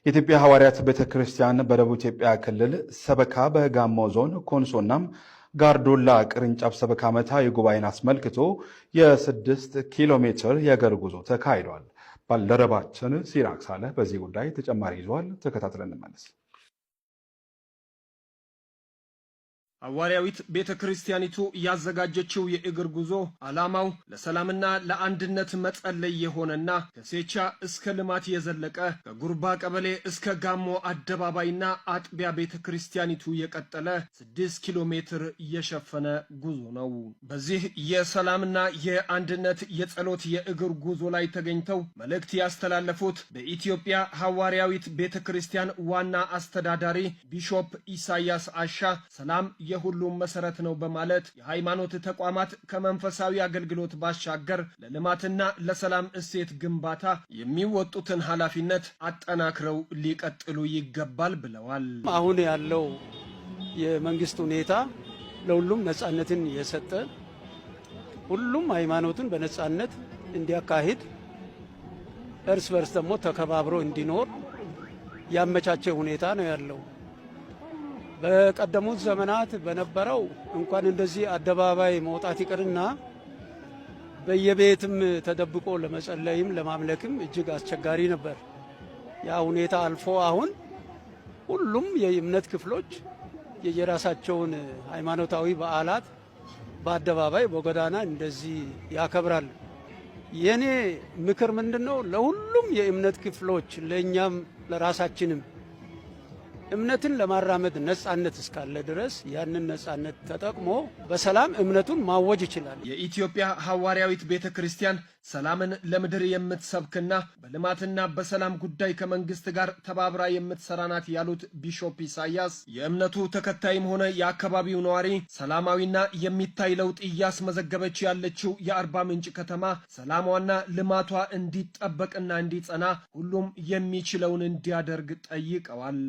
የኢትዮጵያ ሐዋርያት ቤተ ክርስቲያን በደቡብ ኢትዮጵያ ክልል ሰበካ በጋሞ ዞን ኮንሶናም ጋርዱላ ቅርንጫፍ ሰበካ ዓመታዊ ጉባኤን አስመልክቶ የ6 ኪሎ ሜትር የእግር ጉዞ ተካሂዷል። ባልደረባችን ሲራክ ሳለ በዚህ ጉዳይ ተጨማሪ ይዟል። ተከታትለን እንመለስ። ሐዋርያዊት ቤተ ክርስቲያኒቱ ያዘጋጀችው የእግር ጉዞ ዓላማው ለሰላምና ለአንድነት መጸለይ የሆነና ከሴቻ እስከ ልማት የዘለቀ፣ ከጉርባ ቀበሌ እስከ ጋሞ አደባባይና አጥቢያ ቤተ ክርስቲያኒቱ የቀጠለ 6 ኪሎ ሜትር የሸፈነ ጉዞ ነው። በዚህ የሰላምና የአንድነት የጸሎት የእግር ጉዞ ላይ ተገኝተው መልእክት ያስተላለፉት በኢትዮጵያ ሐዋርያዊት ቤተ ክርስቲያን ዋና አስተዳዳሪ ቢሾፕ ኢሳያስ አሻ ሰላም የሁሉም መሰረት ነው በማለት የሃይማኖት ተቋማት ከመንፈሳዊ አገልግሎት ባሻገር ለልማትና ለሰላም እሴት ግንባታ የሚወጡትን ኃላፊነት አጠናክረው ሊቀጥሉ ይገባል ብለዋል። አሁን ያለው የመንግስት ሁኔታ ለሁሉም ነጻነትን የሰጠ፣ ሁሉም ሃይማኖቱን በነጻነት እንዲያካሂድ፣ እርስ በርስ ደግሞ ተከባብሮ እንዲኖር ያመቻቸ ሁኔታ ነው ያለው። በቀደሙት ዘመናት በነበረው እንኳን እንደዚህ አደባባይ መውጣት ይቅርና በየቤትም ተደብቆ ለመጸለይም ለማምለክም እጅግ አስቸጋሪ ነበር። ያ ሁኔታ አልፎ አሁን ሁሉም የእምነት ክፍሎች የየራሳቸውን ሃይማኖታዊ በዓላት በአደባባይ በጎዳና እንደዚህ ያከብራሉ። የኔ ምክር ምንድን ነው? ለሁሉም የእምነት ክፍሎች፣ ለእኛም ለራሳችንም እምነትን ለማራመድ ነጻነት እስካለ ድረስ ያንን ነጻነት ተጠቅሞ በሰላም እምነቱን ማወጅ ይችላል። የኢትዮጵያ ሐዋርያዊት ቤተ ክርስቲያን ሰላምን ለምድር የምትሰብክና በልማትና በሰላም ጉዳይ ከመንግስት ጋር ተባብራ የምትሰራ ናት ያሉት ቢሾፕ ኢሳያስ የእምነቱ ተከታይም ሆነ የአካባቢው ነዋሪ ሰላማዊና የሚታይ ለውጥ እያስመዘገበች ያለችው የአርባ ምንጭ ከተማ ሰላሟና ልማቷ እንዲጠበቅና እንዲጸና ሁሉም የሚችለውን እንዲያደርግ ጠይቀዋል።